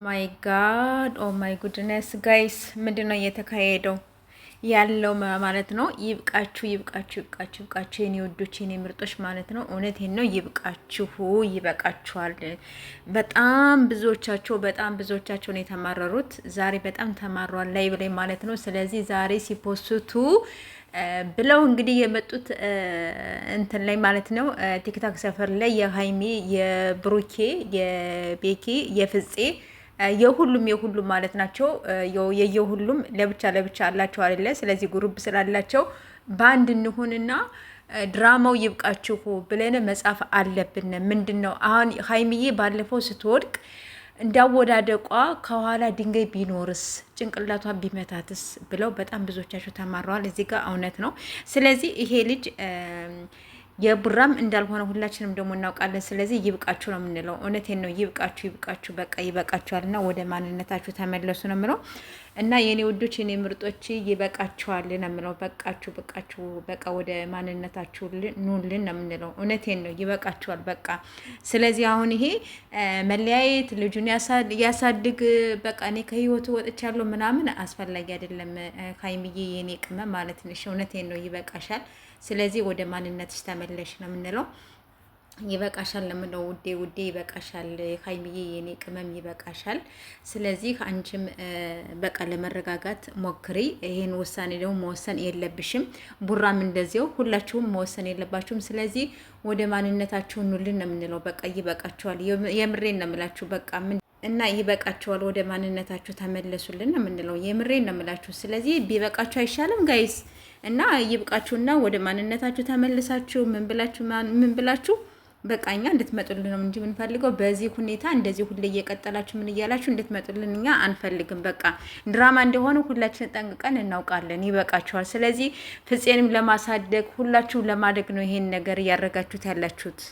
My God, oh my goodness guys፣ ምንድን ነው እየተካሄደው ያለው ማለት ነው? ይብቃችሁ፣ ይብቃችሁ፣ ይብቃችሁ፣ ይብቃችሁ የኔ ውዶች፣ የኔ ምርጦች ማለት ነው። እውነቴን ነው። ይብቃችሁ፣ ይበቃችኋል። በጣም ብዙዎቻቸው ነው የተማረሩት ዛሬ፣ በጣም ተማሯል ላይ ላይ ማለት ነው። ስለዚህ ዛሬ ሲ post ቱ ብለው እንግዲህ የመጡት እንትን ላይ ማለት ነው፣ ቲክታክ ሰፈር ላይ የሀይሚ፣ የብሩኬ፣ የቤኪ፣ የፍፄ፣ የሁሉም የሁሉም ማለት ናቸው። የየሁሉም ለብቻ ለብቻ አላቸው አይደለ? ስለዚህ group ስላላቸው በአንድ እንሁንና ድራማው ይብቃችሁ ብለን መጻፍ አለብን። ምንድን ነው አሁን ሀይሚዬ ባለፈው ስትወድቅ እንዳወዳደቋ ከኋላ ድንጋይ ቢኖርስ፣ ጭንቅላቷን ቢመታትስ ብለው በጣም ብዙዎቻቸው ተማረዋል። እዚህ ጋር እውነት ነው። ስለዚህ ይሄ ልጅ የቡራም እንዳልሆነ ሁላችንም ደግሞ እናውቃለን። ስለዚህ ይብቃችሁ ነው የምንለው። እውነቴን ነው። ይብቃችሁ፣ ይብቃችሁ፣ በቃ ይበቃችኋል። እና ወደ ማንነታችሁ ተመለሱ ነው የምለው። እና የኔ ውዶች፣ የኔ ምርጦች፣ ይበቃችኋል ነው የምለው። በቃችሁ፣ በቃችሁ፣ በቃ ወደ ማንነታችሁ ኑልን ነው የምንለው። እውነቴን ነው። ይበቃችኋል፣ በቃ። ስለዚህ አሁን ይሄ መለያየት፣ ልጁን ያሳድግ፣ በቃ እኔ ከህይወቱ ወጥቻለሁ ምናምን አስፈላጊ አይደለም። ሀይሚዬ የኔ ቅመም ማለት ነሽ። እውነቴን ነው። ይበቃሻል። ስለዚህ ወደ ማንነትሽ ተመለሽ ነው የምንለው። ይበቃሻል ነው የምለው። ውዴ ውዴ ይበቃሻል፣ ሀይሚዬ የኔ ቅመም ይበቃሻል። ስለዚህ አንቺም በቃ ለመረጋጋት ሞክሪ። ይሄን ውሳኔ ደግሞ መወሰን የለብሽም። ቡራም እንደዚያው፣ ሁላችሁም መወሰን የለባችሁም። ስለዚህ ወደ ማንነታችሁ ኑልን ነው የምንለው። በቃ ይበቃችኋል። የምሬን ነው የምላችሁ። በቃ እና ይበቃችኋል። ወደ ማንነታችሁ ተመለሱልን ነው የምንለው። የምሬን ነው የምላችሁ። ስለዚህ ቢበቃችሁ አይሻልም guys? እና ይብቃችሁና ወደ ማንነታችሁ ተመልሳችሁ ምን ብላችሁ ምን ብላችሁ በቃ እኛ እንድትመጡልን ነው እንጂ የምንፈልገው፣ በዚህ ሁኔታ እንደዚህ ሁሌ እየቀጠላችሁ ምን እያላችሁ እንድትመጡልን እኛ አንፈልግም። በቃ ድራማ እንደሆነ ሁላችን ጠንቅቀን እናውቃለን። ይበቃችኋል። ስለዚህ ፍፄንም ለማሳደግ፣ ሁላችሁም ለማደግ ነው ይሄን ነገር እያደረጋችሁት ያላችሁት።